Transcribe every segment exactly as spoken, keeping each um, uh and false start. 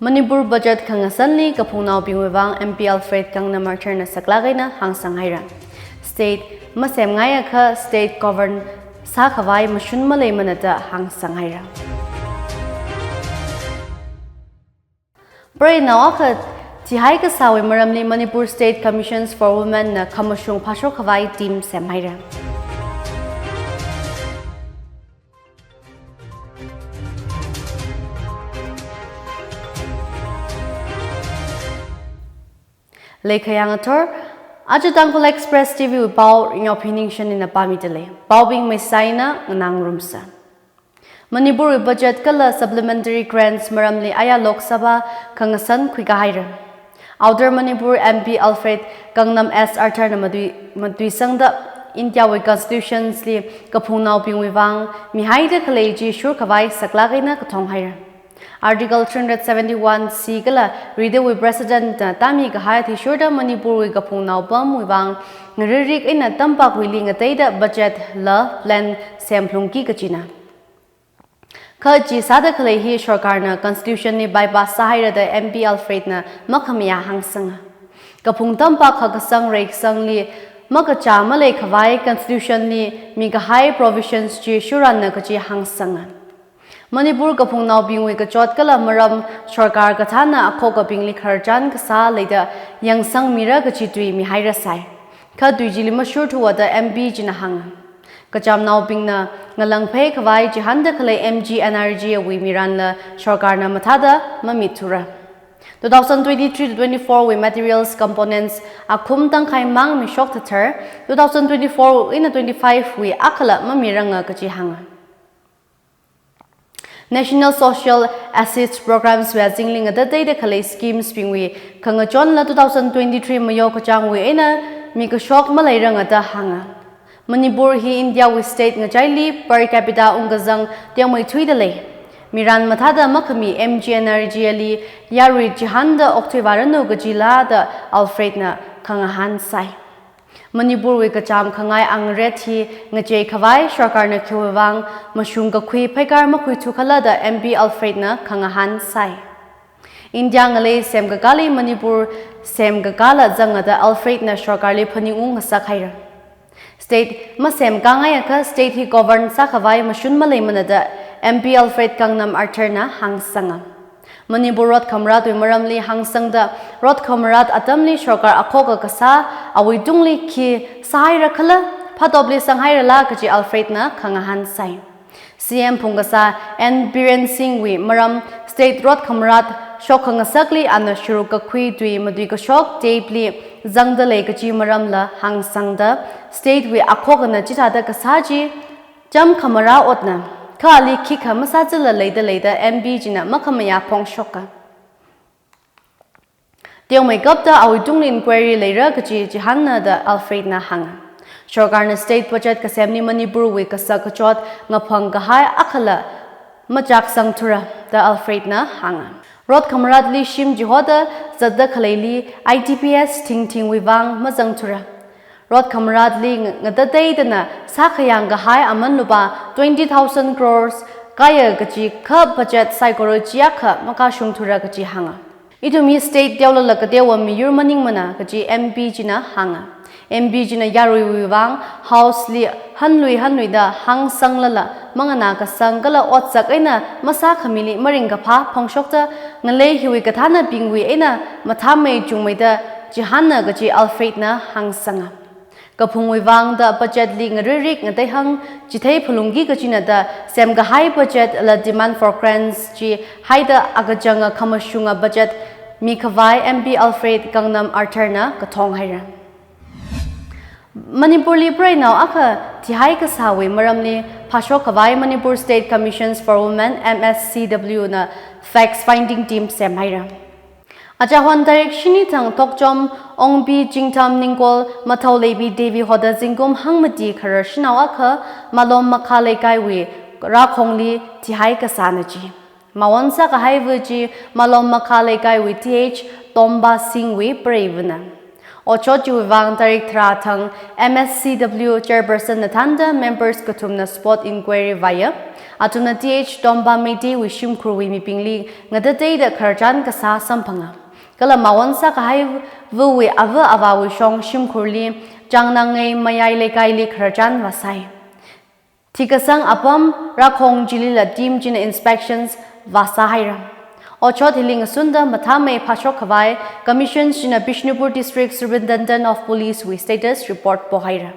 Manipur budget khangasanli kaphungnaobingwui vang M P Alfred Kangnam Arthur na saklāk eina hāngsang haira. State masemngaiakha state govern sākhavai mashun maleimana da hāngsang haira. Preinao akha thihai kasāwui maramli Manipur State Commissions for Women na khamashung phāshok khavai team sem haira. Leikhayang athor, aja Tangkhul Express T V wui pao, Ringyaophi Ningshen na pāmida lei. Paobing meisaina nganāngarumsa. Manipur wui budget kala supplementary grants maramli aya Lok Sabha khangasan khuikā haira. Outer Manipur M P Alfred Kangnam S Arthur na matui, matuisangda India wui constitutions li kaphungnaobingwui vang mihaida khalei chi shurkhavai saklāk eina kathong haira. Article three hundred seventy-one C kala ridawui President na tāmi kahai athishurda Manipur wui kaphungnao apamwui vang ngaririk eina tampakhuili ngateida budget la plan semlungki kachina. Kha chi sāda khalei hi sorkarna constitution li bypass sāhaira da M P Alfred na makhamayā hāngsanga. Kaphung tampak khakasang reikasangli makachā maleikhavai constitution li mikahai provisions chi shurranna kachi hāngsanga. Manipur kaphungnaobingwui kachot kala maram sorkar kathāna akhokabingli khararchan kasā leida yangsangmira kachi tui mihairasai. Kha tui chili mashurthuwa da M P china hānga. Kachamnaobingna ngalāngphei khavai chihānda khalei M G N R G A wui miranla sorkarna mathāda mamithura. Two thousand twenty-three to twenty-four wui materials components akhum tangkhai mang mishok thathar, two thousand twenty-four eina twenty-five wui akhala mamiranga kachi hānga. National Social Assist Programs wui azingli ngatateida khalei schemes bingwui khangachonla two thousand twenty-three mayo kachāngwui eina mikashok maleiranga da hānga. Manipur hi India wui state ngachaili per capita ungkazang teomeithuida lei. Miran mathāda makhami M G N R G A li yarui chihānda okthuivāranu kachila da Alfred na khangahān sai. Manipur wui kacham khangai angret hi ngacheikhavai sorkarna khiwui vang mashung kakhui pheikar makhuithu khala da M P Alfred na khangahān sai. India ngalei semkakāli Manipur semkakāla zanga da Alfred na sorkarli phaningung ngasak haira. State masemkāngaiakha state hi govern sākhavai mashun maleimana da M P Alfred Kangnam Arthur na hāngsanga. Manipur rot khamaratwui maramli hāngsangda rot khamarat atamli sorkar akhoka kasā awui tungli khi sāhaira khala, phatopli sanghairala kachi Alfred na khangahān sai. C M phungkasā N Biren Singh wui maram state rot khamarat shok khangasakli ana shuruk kakhui tui matui kashok tape li zangda lei kachi maramla hāngsangda state wui akhokana chithāda kasā chi cham khamara otna, kha ali khikha masāzala leida leida M P china makhamayā phongshoka. Teomeikapta awui tungli inquiry leira kachi chihānna da Alfred na hānga. Sorkarna state budget kasemli Manipur wui kasak kachot ngaphang kahai akhala machaksangthura da Alfred na hānga. Rot khamaratli shim chihoda zatda khaleili I T P S thingthingwui vang mazangthura. Rot khamaratli ng-, ngatateidana sākhayang kahai aman lupā twenty thousand crores kāya kachi kha budget saikora chiakha makashungthura kachi hānga. Ithum hi state teolala kateowa miyur maningmana kachi M P china hānga. M P china yaruiwui vang house li hanlui hanluida hāngsanglala manganā kasang kala otsak eina masākhamili maringkaphā phongshokta ngalei hiwui kathānabingwui eina mathāmei chungmeida chihānna kachi Alfred na hāngsanga. Kaphungwui vang da budget li ngaririk ngateihang chithei phalungki kachina da semkahai budget la demand for grants chi haida akachanga khamashunga budget mikhavai M P Alfred Kangnam Arthur na kathong haira. Manipurli preinao akha thihai kasāwui maramli phāshok khavai Manipur State Commissions for Women, M S C W na fact finding team sem haira. Achahon tarik shini thang Thokchom Ongpi Chingtham Ningkol Mathao Leipi Devi hoda zingkum hangmati kharar shanao akha Malom Makha Leikaiwui rākhongli thihai kasāna chi. Mawon sākahaiva chi Malom Makha Leikaiwui T H Tomba Singhwui preivana. Otshot chiwui vang tarik tharā thang M S C W chairperson na thānda members kathumna spot inquiry vāya. Athumna Th Tomba Meiteiwui shimkhurwui mibingli ngatateida khararchan kasā samphanga. Kala mawon sākahaiwui ava avāwui shong shimkhurli Changnangngai Mayai Leikaili khararchan vāsai. Thikasang apam Rakhong chilila team china inspections vāsāhaira. Otshot hili ngasunda mathāmei phāshok khavai Commissions china Bishnupur District Superintendent of Police wui status report pohaira.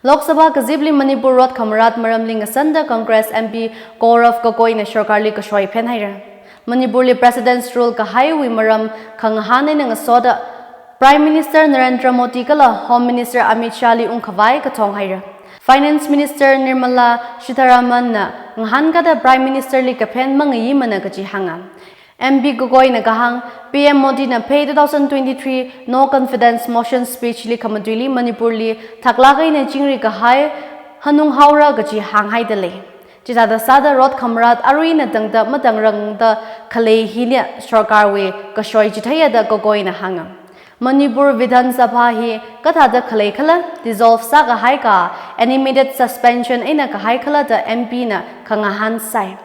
Lok Sabha kazipli Manipur rot khamarat maramli ngasanda Congress M P Gaurav Gogoina sarkarli kashoi phenhaira. Manipurli President's Rule kahaiwui maram khangahān eina ngasoda Prime Minister Narendra Modi kala Home Minister Amit Shahli ungkhavai kathong haira. Finance Minister Nirmala Sitharamanna ngahānkada Prime Ministerli kaphen mangayimana kaji hānga. M P Gogoina kahāng, P M Modina phei two thousand twenty-three no confidence motion speechli khamatuili Manipurli thaklāk eina chingri kahai hanung haora kaji hānghaida lei. Chithāda sāda rot khamarat aruina tangda matangrangda khalei hina sarkarwui kashoi chitheiya da Gogoina hānga. Manipur Vidhan Sabha hi kathāda khalei khala, dissolve sākahai ka, animated suspension eina kahai khala da M P na khangahān sai.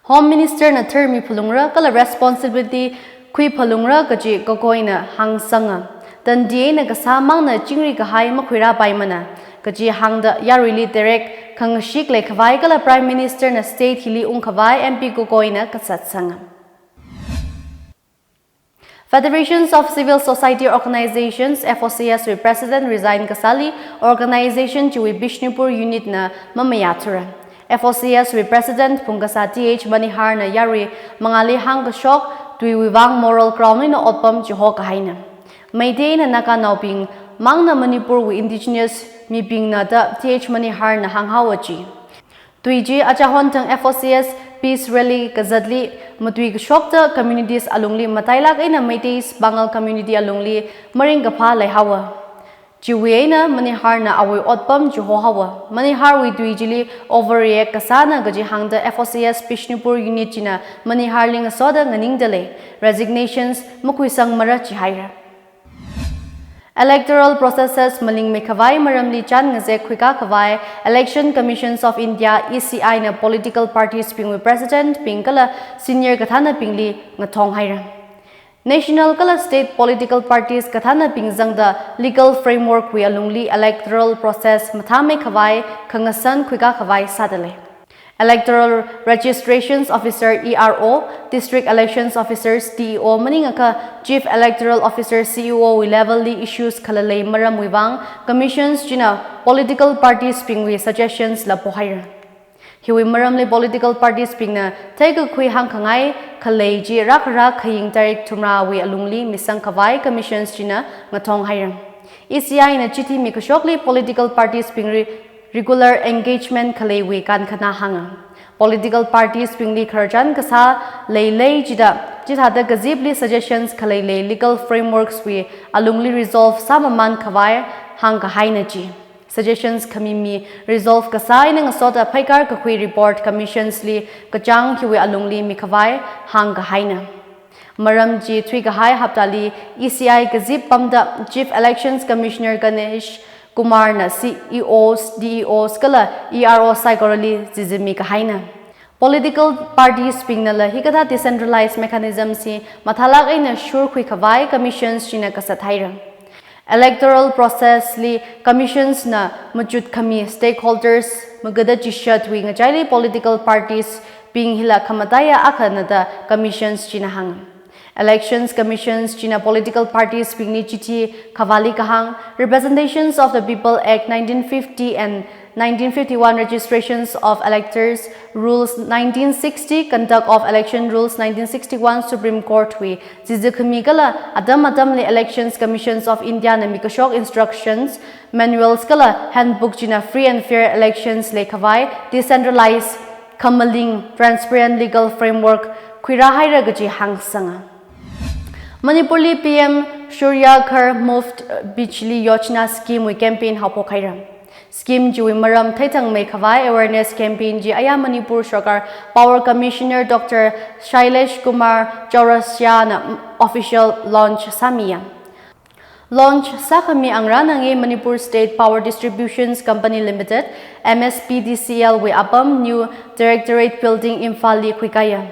Home Minister na tharmi phalungra kala responsibility khui phalungra kaji Gogoina hāngsanga. Tandi eina kasā mangna chingri kahai makhuirāpaimana kaji hāngda yaruili direct khangashik leikhavai kala Prime Minister na state hili ungkhavai M P Gogoina kasatsanga. Federations of Civil Society Organizations, F O C S wui President resign kasāli organization chiwui Bishnupur unit na mamayāthura. F O C S wui President phungkasā Th Maniharna yarui mangāli hāngkashok tuiwui vang moral ground eina otpam chihokahaina. Meitei eina Naganaobing mangna Manipurwui indigenous mibingna da Th Maniharna hānghaowa chi. Tui chi achahon thang F O C S peace rally kazatli matuikashokta communities alungli matailāk eina Meiteis Bangal community alungli maringkaphā leihaowa. Chiwui eina Maniharna awui otpam chihohaowa. Maniharwui tui chili overreact kasāna kaji hāngda F O C S Bishnupur unit china Maniharli ngasoda nganingda lei. Resignations makhuisangmara jihaira. Electoral processes malingmeikhavai maramli chān ngazek khuikā khavai Election Commissions of India, E C I na political parties bingwui president bing kala senior kathānabingli ngathong haira. National kala state political parties kathānabing zangda legal framework wui alungli electoral process mathāmeikhavai khangasan khuikā khavai sāda lei. Electoral Registrations Officer, E R O, District Elections Officers, D E O, maningakha Chief Electoral Officer, C E O wui level li issues khalalei maramwui vang Commissions china political parties bingwui suggestions la pohaira. Hiwui maramli political parties bingna theikakhui hāngkhangai khalei chi rākhara khaying tarik thumrawui alungli misangkhavai Commissions china ngathong haira. E C I na chithi mikashokli political parties bingli regular engagement khaleiwui kankhana hānga. Political parties bingli khararchan kasā leilei chida, chithāda kazipli suggestions khaleilei legal frameworks wui alungli resolve sāmamānkhavai hāngkahaina chi. Suggestions khamimi resolve kasā eina ngasoda phaikar kakhui report Commissions li kachāng hiwui alungli mikhavai hāngkahaina. Maram chi thuikahai haptali E C I kazip pamda Chief Elections Commissioner Ganesh Kumar na C E Os, D E Os kala E R O saikorali zizimikahaina. Political parties bingnala hikathā decentralized mechanism chi mathālāk eina shurkhui khavai Commissions china kasat haira. Electoral process li Commissions na machut khami stakeholders magada chishatwui ngachaili political parties bing hila khamataiya akhana da Commissions china hānga. Elections Commissions china political parties bingli chithi khavāli kahāng, Representations of the People Act nineteen fifty and nineteen fifty-one, Registrations of Electors Rules nineteen sixty, Conduct of Election Rules nineteen sixty-one, Supreme Court wui zizi khami kala atam atamli Elections Commissions of India na mikashok instructions, manuals kala handbook china free and fair elections leikhavai decentralized, khamaling, transparent legal framework khuirāhaira kaji hāngsanga. Manipurli P M Surya Ghar Muft Bijli Yojana scheme wui campaign haophok haira. Scheme chiwui maram theithangmeikhavai awareness campaign chi aya Manipur Sarkar Power Commissioner Doctor Shailesh Kumar Chaurasia na official launch sāmiya. Launch sākhami ngarān eina Manipur State Power Distributions Company Limited, M S P D C L wui apam New Directorate Building Imphal li khuikāya.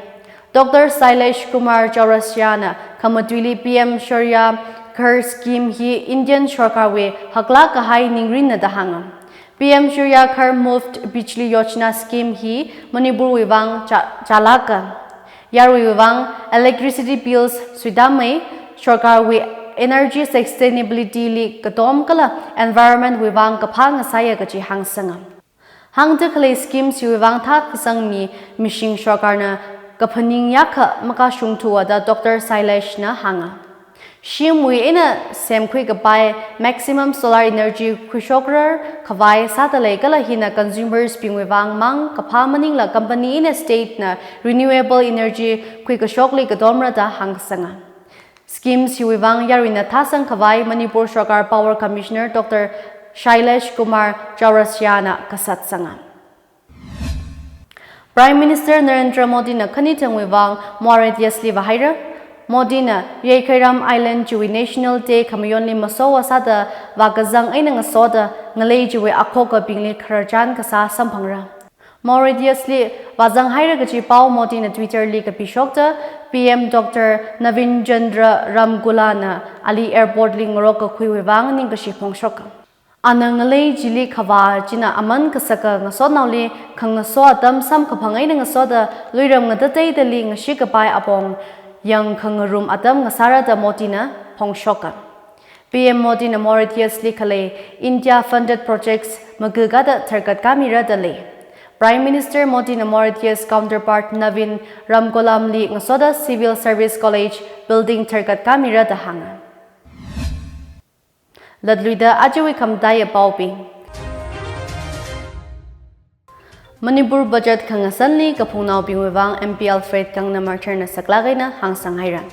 Doctor Sailesh Kumar Chaurasia na khamatuili P M Surya Ghar scheme hi Indian sorkarwui haklāk kahai ningrinna da hānga. P M Surya Ghar Muft Bijli Yojana scheme hi Manipurwui vang chā-, chālāka. Yaruiwui vang electricity bills suitāmei, sorkarwui energy sustainability li katom kala environment wui vang kaphā ngasāya kaji hāngsanga. Hāngda khalei schemes hiwui vang thākasang mi mishing sorkarna kaphaning yākha makashungthuwa da Doctor Sailesh na hānga. Shimwui eina semkhui kapai maximum solar energy khuishokrar khavai sāda lei kala hina consumers bingwui vang mang kaphā maningla company eina state na renewable energy khuikashokli katomra da hāngsanga. Schemes hiwui vang yaruina thāsang khavai Manipur Sorkar Power Commissioner Doctor Shailesh Kumar Chaurasia na kasat sanga. Prime Minister Narendra Modi na khani thangwui vang Mauritius li vāhaira. Modi na Yeikheiram Island chiwui National Day khamayonli masowa sāda vākazang eina ngasoda ngalei chiwui akhokabingli khararchan kasā samphangra. Mauritius li vāzanghaira kaji pao Modi na Twitter li kapishokta, P M Doctor Navin Chandra Ramgoola na ali airport li ngarok kakhuiwui vang ningkashi phongshoka. Ana ngalei chili khavā china aman kasaka ngasotnaoli khangaso atam samkaphang eina ngasoda luiram ngatateidali ngashi kapai apong yangkhangarum atam ngasāra da Modi na phongshoka. P M Modi na Mauritius li khalei India funded projects magakada tharkat kāmira da lei. Prime Minister Modi na Mauritius counterpart Navin Ramgoolam li ngasoda Civil Service College building tharkat kāmira da hānga. Latluida ajawui khamataiya paobing. Manipur budget khangasanli kaphungnaobingwui vang M P Alfred Kangnamarthar na saklāk eina hāngsanghaira.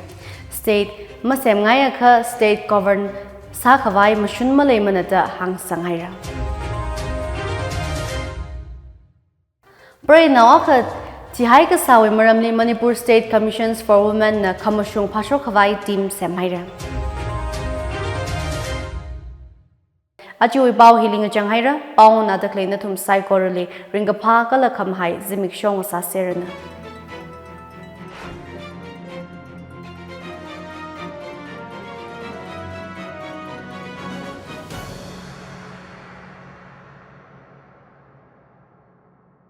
State masemngaiakha state govern sākhavai mashun maleimana da hāngsanghaira. Preinao akha thihai kasāwui maramli Manipur State Commissions for Women na khamashung phāshok khavai team semhaira. Ajawui pao hili ngachanghaira, pao nganāda khalei nathum saikorali ringkaphā kala khamahai zimiksho ngasāseranu.